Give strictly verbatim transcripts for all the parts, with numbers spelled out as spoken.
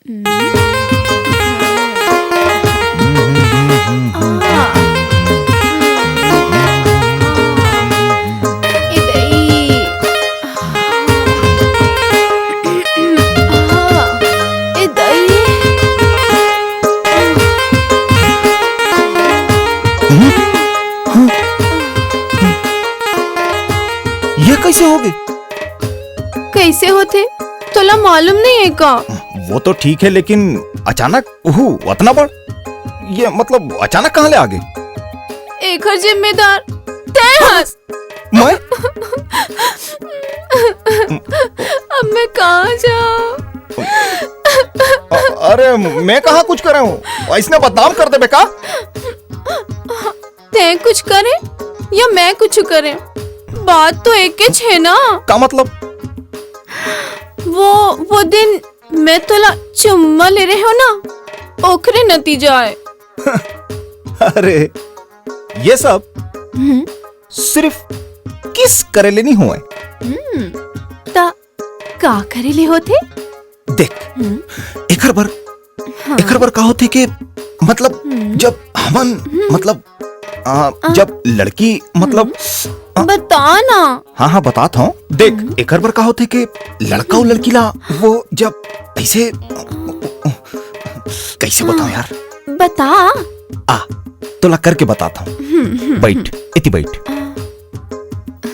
ए दई। ए दई। ये कैसे हो गए? कैसे होथे? तोला मालूम नहीं है का? वो तो ठीक है, लेकिन अचानक, ओहू, अतना बड़, ये मतलब अचानक कहाँ ले आ गए? एकर जिम्मेदार तैं हस। मैं? अब मैं कहाँ जाऊँ? अ- अरे, मैं कहाँ कुछ करे हूँ? ऐसने बदनाम कर देबे का? तैं कुछ करे या मैं कुछ करे, बात तो एकेच है ना। का मतलब? वो वो दिन मैं तोला चुम्मा ले रहे हो ना, ओखरे नतीजा है। अरे, ये सब हम्म, सिर्फ किस करे ले नहीं हुआ है। हम्म, ता का करे ले होथे? देख, हम्म, एकर बर हाँ, एकर बर का होथे के, मतलब, हम्म, जब हमन, हम्म। मतलब, आ, आ। जब लड़की, मतलब, बता ना। हाँ हाँ, बतात हूँ। देख, हम्म। एकर बर का होथे के लड़का और लड़की ला वो जब ऐसे, कैसे बताऊँ यार? बता। आ, तोला करके बतात हूँ। हम्म, हम्म, बैठ, इति बैठ। आ,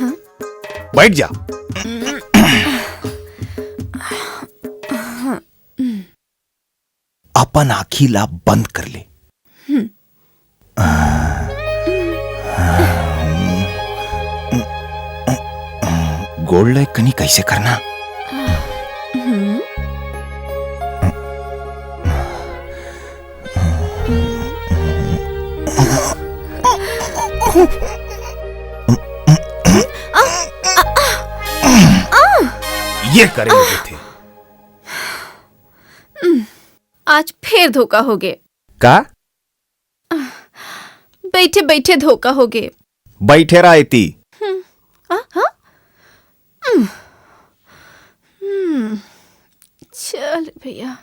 हाँ। बैठ जा। अपन आँखी ला बंद कर ले। हम्म। गोड़ ले कनी कैसे करना? हम्म। ये करे होथे। आज फिर धोखा हो गए। का? बैठे बैठे धोखा हो गए। बैठे रहा इति। आ, हाँ? हम्म। हम्म। चल भैया।